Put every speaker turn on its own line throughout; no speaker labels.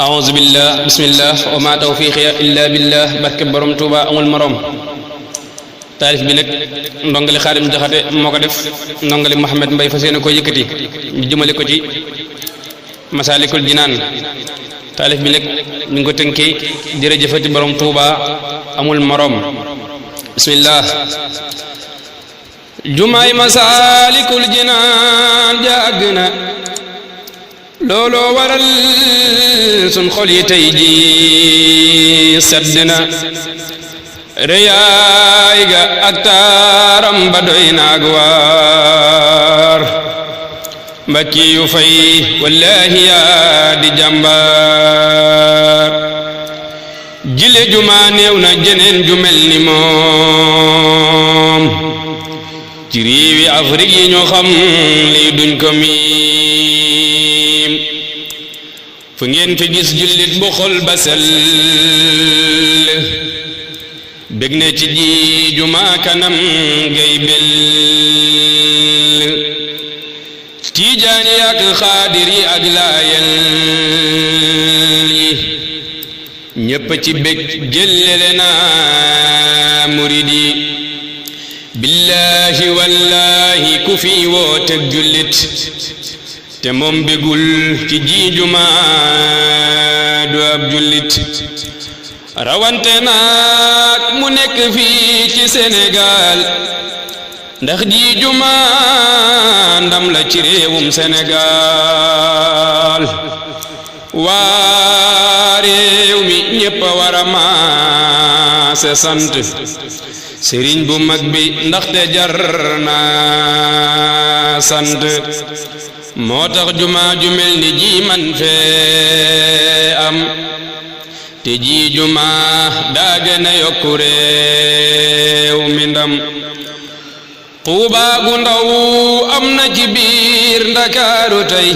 a'uuzu billah bismillah wa ma tawfiqiya illa billah barke borom Tuuba amul morom. taalif bi nag ndongali Xaadim Jaxate moo ko def ndongali Mouhamed Mbay fas yéene ko yëkkati ñu jëmale ko ci Masaalikul Jinaan. taalif bi nag ñu ngi ko tënkee jërëjëfati borom Tuuba amul morom. bismillah. jumaay Masaalikul Jinaan jàgg na looloo waral sun xol yi tey ji sedd na rëyaay ga ak taaram ba doy naag waar mbakki yu fay wallahi yaa di jàmbaar jile juma néew na jeneen ju mel ni moom ci réewi Afrique yi ñoo xam lii duñ ko miim fu ngeen fi gis jullit bu xol ba sell bég ne ci ji juma kanam gay bel tiijaan yi ak xaadir yi ak laayel yi ñépp ci bég jëllele na murid yi billahi wallahi ku fi woote jullit te moom bégul ci ji juma du ab jullit rawante naak mu nekk fii ci Sénégal ndax ji juma ndam la ci réewum Sénégal waa réew mi ñépp a war a maase sant sëriñ bu mag bi ndaxte jar na sant moo tax juma ju mel ni ji man fee am te ji juma daa gën a yokku réew mi ndam Tuuba gu ndaw am na ci biir Ndakaaru tey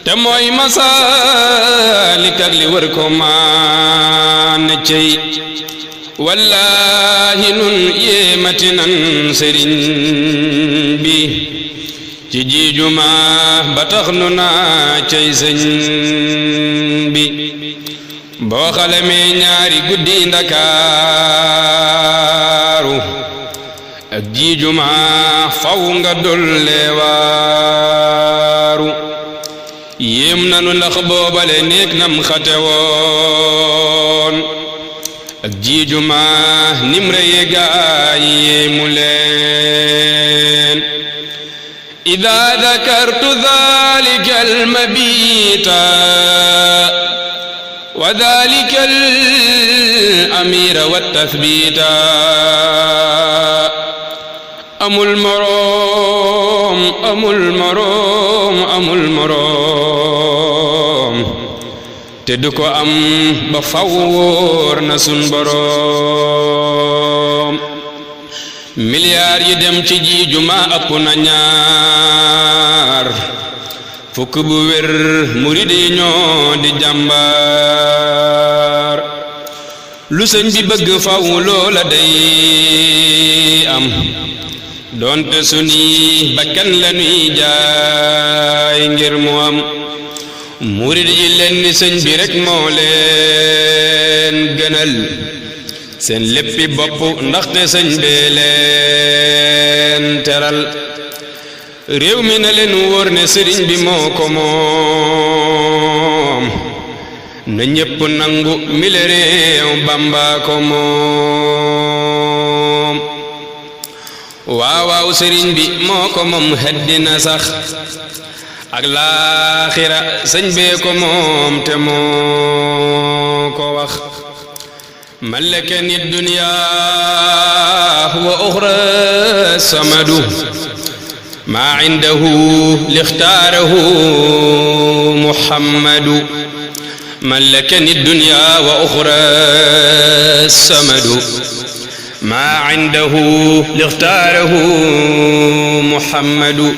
te mooy Masaalik ak li wër ko maan cey wallahi nun yéemati nan sëriñ bi ci ji juma ba tax nu naa cey sëñ bi boo xalamee ñaari guddi Ndakaaru ak ji juma faw nga dolle waaru yéem nanu ndax boobale néeg nam xate woon ak ji juma nim reye gaay yéemu leen ida dakartu dhalika almabita wa dhalika al-amira wat-tathbita amul moroom amul moroom amul moroom te du ko am ba faw wóor na sun boroom milliards yi dem ci ji juma ëpp na ñaar fukk bu wér murid yi ñoo di jàmbaar lu sëñ bi bëgg faw loola day am doonte suni bakkan la nuy jaay ngir mu am murid yi leen ni sëñ bi rek moo leen gënal seen léppi bopp ndaxte sëñ bee leen teral réew mi na leen wóor ne sëriñ bi moo ko moom na ñépp nangu mile réew Bamba ko moom waaw waaw sëriñ bi moo ko moom xeddina sax ak laaxira sëñ bee ko moom te moo ko wax malakani dunya wa uxra samadu maa indahu lixtaarahu muhammadu malakani dunya wa uxra samadu maa indahu lixtaarahu muhammadu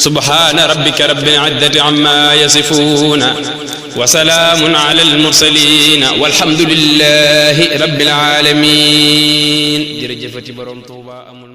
subhaana rabbika rabbil izzati ammaa yasifuuna wa salaamun alal mursaliina walhamdulillahi rabbil aalamiin jërëjëfati borom Tuuba amul